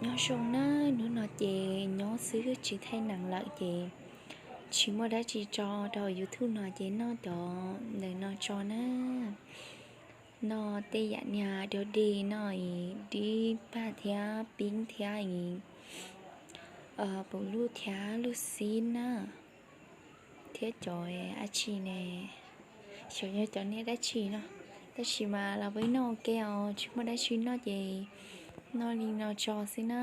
Nyob zoo na, hnub no ces nyob xwb tsis thaij nees lawm ces tsis muaj dab tsi tso rau YouTube no ces noj cov ntawm no tso na. Noj tej yam niag dog dig no, dib paj thiab pib thiab, pum luj thiab luj xib na, thiab cov dab tsi ne, xyov yog cov niag dab tsi no, tab sis mas los peb noj ua ke os, tsis muaj dab tsi noj ces noj li no tso xwb na.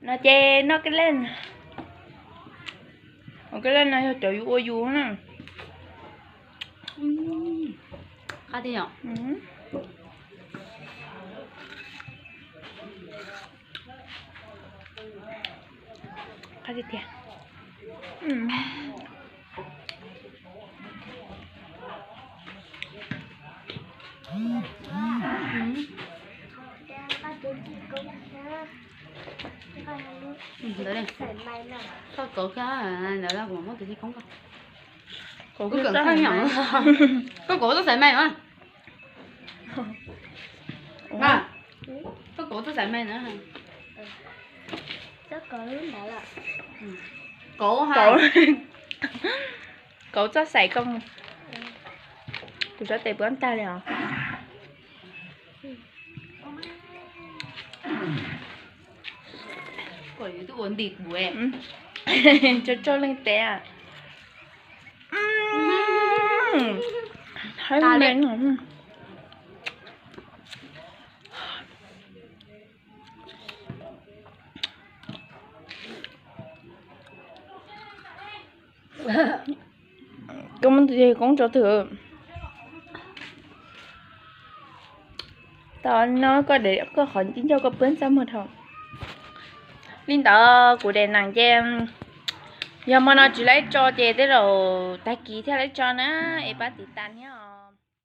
No ces noj kab leej. Kab leej no yog cov yus ua yus na. Qab tiag yom. Qab tiag tiag. Ntawd, koj kauv kiag ntawd kuv muab tus xi koob koj. Koj kauv txoj xaiv me mas. Koj kauv txoj xaiv me na. Kauv, kauv txoj xaiv koj. Kuv sab tes puab tag li os. Tso tso leej tes. Koj muab tus koob tso twg. Tau no koj, koj qhov ncauj koj puab txaj muag dhau. Li ntawd kuv daim neem ces yog hmo no tsis laib tso ces tej zaum tag kis thiaj laib tso na, es pab tiv tas thiab os.